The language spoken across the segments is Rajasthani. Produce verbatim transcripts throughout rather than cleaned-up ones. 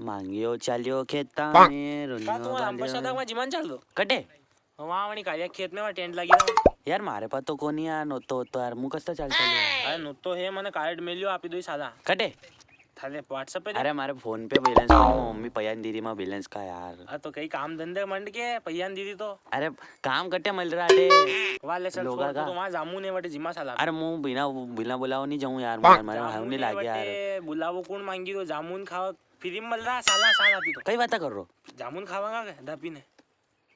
मांगियो चालियो खेता में, का रोनियो तू रामप्रसाद बांधियो। का जिमान चाल दो? कटे? वहाँ वणी कार्या खेत में, वहाँ टेंट लगी रहा। यार, मारे पास तो कोनी यार, नोतो होतो यार, मूं कस्ता चाल चालू यार। अरे, नोतो है, मने कार्ड मिलियो, आप ही दो ही साला। कटे? थारे WhatsApp पे दे। अरे, मारे फोन पे बैलेंस कोनी, मम्मी पयान दीदी मां बैलेंस का यार। अरे, तो कई काम धंधे मंड के, पयान दीदी तो। अरे, काम कटे मिल रहा है। वाले सर, लोगा छोड़, का? तो वहाँ जामुन है, वटे जिमा साला। अरे, मूं बिना, बिना बुलाओ नी जाऊं यार, मारे, मारे जामुन हाउ नी है लागे यार। वटे, बुलावो कौन मांगी रो, जामुन खाओ। फ्री में मिल रहा, साला, साला पी तो। कई बातें कर रो? जामुन खावांगा के, दापी ने?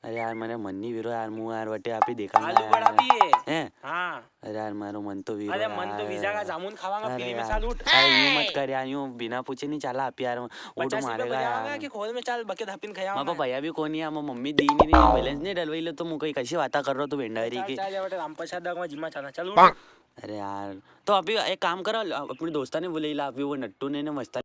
अरे यार, मने मन नी वीरो यार, मूं यार वटे आपी देखा आलू बड़ा भी है। हैं? हाँ। अरे यार, मारो मन तो वीरो अरे, मन तो यार। वीजा का जामुन खावांगा, अरे फ्री में यार। साल उठ। अरे, यूं मत कर यार, यूं बिना पूछे नी चाला आप यार, उठ पचास रुपया मारेगा भैया यार। आवांगा कि खोल में चाल, बके धापिन खाया मारे पापा भैया भी कोनी है, मम्मी दी नी, बैलेंस नी डलवाई लो, तो मूं कई कसी बाता कर रो तू भेंडारी की। चाल, चाल, वटे रामप्रसाद दा का जिमा चाला, चल उठ। अरे यार, तो अभी एक काम करो, अपने दोस्ता ने बुलाई ला, अभी वो नट्टू ने, ने मस्ता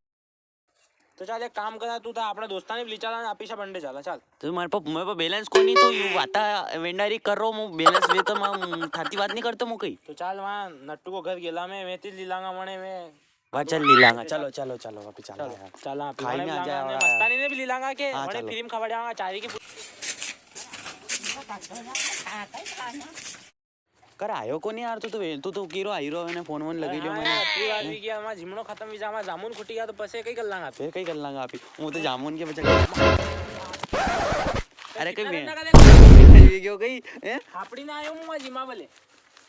तो चाल, एक काम करा, तू तो अपना दोस्तां ने भी ले चला ना, आप ही सब बंडे चला, चाल। तो मारे पे, मारे पे बैलेंस कोनी, तो यू बाता वेंडारी कर रो, मूं बैलेंस वे तो मैं थाती बात नी करतो मूं कई। तो चाल, वहाँ नट्टू को घर गेला में, मैं तीज लीलांगा वणे में। वाह, चल लीलांगा, चलो, चलो, चलो, अभी चला चलो, यार। चला, खाई में आ जाए यार। मस्तानी ने भी लीलांगा के, हाँ, वणे चलो। फ्री में खवाड़ियागा, चारी की। कर आयो कोनी यार, तू तो वे-, तू तो कीरो आई रो, मैंने फोन वोन लगी लियो हाँ, मैंने। यार, पूरी बात भी किया, हमारा जिमणो खत्म भी जा, हमारा जामुन खुटी गया, तो पसे कई कर लांगा आप। फिर कई कर लांगा आप ही? वो तो जामुन के बच्चे। अरे, कई कितना वे-, गंदा कर दे। कई क्यों गई, हैं? हापड़ी ना आयो, मुआ जिमा बोले।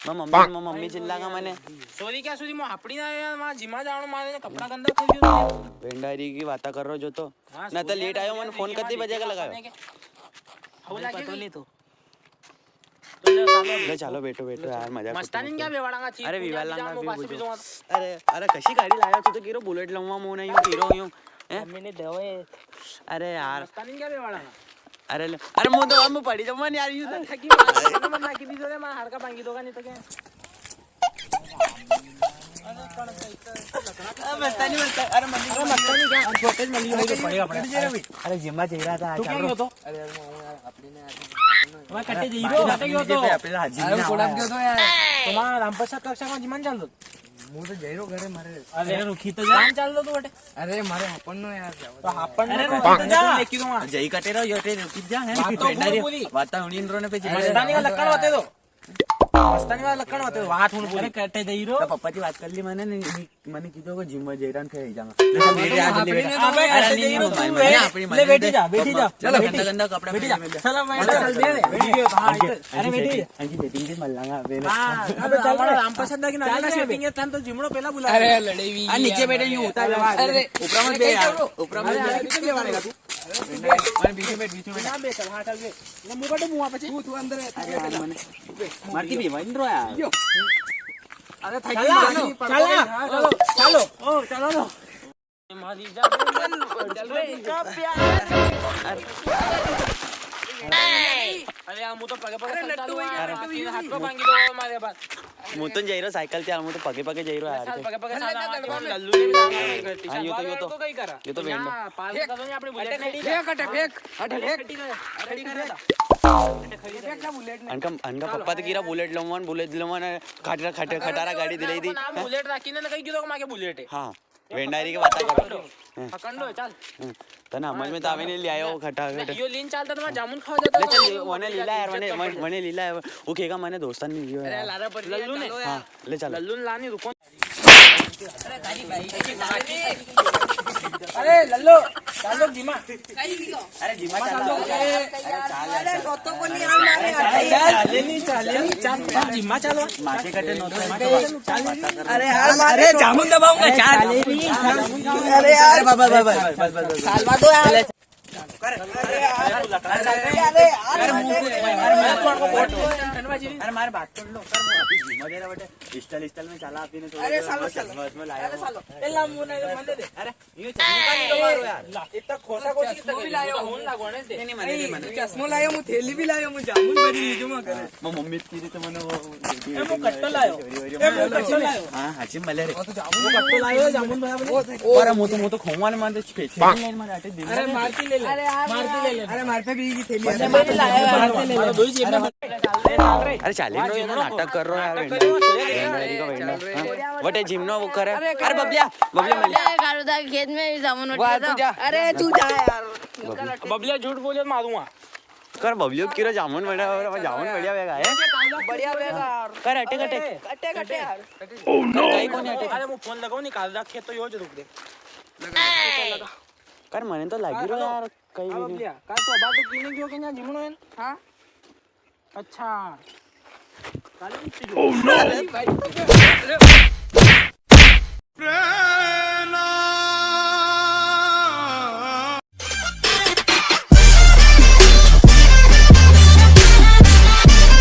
मैं मम्मी, मैं मम्मी चिल्लागा मैंने। सॉरी क्या सॉरी, मैं हापड़ी ना आयो यार, वहाँ जिमा जाणो मारे ने कपड़ा गंदा कर दियो तूने। भेंडारी की बाता कर रो जो तो। हाँ, ना तो लेट आयो, मैंने फोन कत्ती बजे का लगायो। हो लगे पता गई। नहीं तो। ले चालो, बैठो, बैठो यार, मजाक मस्तानी करते क्या हैं। बेवाड़ांगा थी, अरे, पूजा विवाह लांगा भी जाऊंगा, भी पासे भी बुझो। जाऊंगा। अरे, अरे, कशी गाड़ी लायो तू तो कीरो बुलेट लूंगा, मो नहीं कीरो यूं, हैं? मम्मी ने देवे। अरे यार। मस्तानी क्या बेवाड़ांगा? अरे ले, अरे, मो तो हम पड़ी जाऊंगा यार, यूं तो। अरे, थकी बात है, मत ना की दीजो रे, मां हार का भांगी दोगा नहीं तो क्या? अरे, मस्तानी, मस्तानी, अरे, मम्मी, अरे, मस्तानी क्या? हम छोटे से मम्मी को पड़ेगा, पड़ेगा। अरे, जिम्मा चाहिए रहा था, तू क्या चालो। हो तो? अरे, अरे, मम्मी, यार, अपने ने यार, मैं कटे जई रो, कटे गयो तो। अरे, कोड़ा गयो तो यार। तुम्हारा रामप्रसाद कक्षा में जिमान चाल दो। मु तो जई रो घरे मारे। अरे, रुकी तो जा। काम चाल दो तू बटे। अरे, मारे अपन नो यार, क्या तो अपन अरे, नो रुकी तो जा। लेके दूंगा। जई कटे रो, यो ते रुकी जा, है। बात तो सुनो पूरी। बात तो उन्हीं इंद्रों ने पे जई। मस्तानी का लक्कड़ होते तो। मस्तानी वाला लक्कड़ होते तो, बात हुन पूरी। अरे, कटे जई रो। तो पप्पा जी बात कर ली मैंने, नहीं, नहीं। मने कीधो को जिम में जई रहा, फिर आई जाऊंगा। ले, ले, ले, ले, ले। अबे, अरे, नहीं, नहीं, मने, मने अपनी ले, मने बैठी जा, बैठी जा। चलो, गंदा, गंदा कपड़ा बैठी जा। पहन ले। चलो, मैं चल, चल, बैठ, बैठ। बैठ गयो, हाँ, अंकी, अरे, अंकी बैठी जा। अंकी सेटिंग के मल्लांगा, अबे। हाँ, अबे, चल, हमारा रामप्रसाद दा की नानी ना सेटिंग है, तन तो जिमणो पहला बुला। अरे, लड़े भी आ, नीचे बैठे, यूं उतार ले, ऊपर मत बे यार, ऊपर मत बे। अरे, कितने वाले का तू? अरे, बीच में बैठ, बीच में बैठ। ना बैठ, हाँ, चल बे। ना, मुंह काटो, मुंह पे। तू, तू अंदर है, तू अरे, यार, मने मार के भी बन रहा यार। अरे, थैंक यू, चलो, चलो, चलो, ओ, चलो, लो। मारी जान, चल, चल, चल, चल, प्यार। अरे यार, मु तो पगे पगे अरे, चलता नट्टू हूँ भाई, यार, नट्टू हाथ में भाई। हाथ में भांगी दो मारे बात। मु तो जई रो साइकिल ते यार, मु तो पगे पगे जई रो यार। साल पगे पगे चल, साला चल, मार चल, दो, चल। लल्लू ने भी लाना है। हाँ, यो तो, यो तो। को कई करा? यो तो बेंडो। यहाँ पास कर दो, अपने बुलेट अटे खड़ी कर। फेंक, अटे फेंक, अटे फेंक। खड़ी कर, खड़ी कर। अटे खड़ी कर। फेंक ना बुलेट ने। अनका, अनका पप्पा तो कीरा बुलेट लमवान, बुलेट लमवान, खटारा, खटारा गाड़ी दिलाई दी। नाम बुलेट राखी ने कई कीधो के माके बुलेट है। हाँ। वेंडारी की बात करो। पकड़ लो, चल। हम्म। तने समझ में तो आवे नहीं, ले आयो खटा खटा। यो लीन चालता तो वहाँ जामुन खावा जाता ले तो चल, वने लीला यार, वने, वने, वने लीला है। वो कहेगा, "मैंने दोस्तान नहीं दियो अरे यार।" लारा पर लल्लू ने? चलो यार। हाँ, ले चल। लल्लू ने लानी, रुको। अरे लल्लू, चालो जीमा। अरे जीमा चालो। अरे, अरे, रोतो को नहीं आ मारे। अरे, चाले नहीं, चाले नहीं, चाल, चाल, जीमा चालो। माथे कटे नोतो है, माथे। अरे यार, अरे, जामुन दबाऊंगा, चाल। अरे यार, बाबा, बाबा, bus, bus, bus, bus. Salva दो यार। अरे यार, अरे यार, अरे मारे बात कर लो, सर, वो अभी जीमा दे रहा बेटे। पिस्टल, पिस्टल में चला आप ही ने तो अरे सालो, बस, सालो। बस में लाया अरे वो। सालो। ए, ला, मुंह नहीं, मुंह दे। अरे, ये चश्मा का नहीं तो मारो यार। इतना खोसा खोसी कितना चश्मा भी लायो। नहीं, नहीं, मैंने नहीं, मैंने। चश्मो लायो, मु थैली भी लायो, मु जामुन भरी लीजो मु करे। मैं मम्मी की रीते मैंने वो ए, मु कट्टो लायो। ए, मु कट्टो लायो। हाँ, हाँ, जी, मले रे। वो तो जामुन कट्टो लायो, जामुन भरा बोले। अरे, मु तो, मु तो खोवा ने मारते छे, छे लाइन मारे आटे दे। अरे, मारती ले ले। अरे, यार, मारती ले ले। अरे, मारते भी की थैली। अरे, मारती ले ले। मारती ले ले। अरे, दो ही जेब में। अरे चाली रो, ये तो नाटक कर रो यार, नाटक कर रो, सोया दे यार। बेंडा का बेंडा। हाँ? वटे जिमनो वो करे। अरे बबलिया, बबलिया मिल। अरे कालू दा खेत में भी जामुन उठ गया था। अरे तू जा यार। बबलिया झूठ बोले तो मारूंगा। कर बबलियो किरो जामुन बढ़िया हो रहा, जामुन बढ़िया वेगा है। बढ़िया वेगा। कर अटे कटे। अटे कटे यार। Oh no। कई कोनी अटे। अरे वो फोन लगाओ, निकाल रखे तो यो जरूर दे। कर मने तो लागी रो यार, कई भी नहीं। कर तो बात तो कीने क्यों के ना जिमनो है? हाँ। अच्छा। Oh no।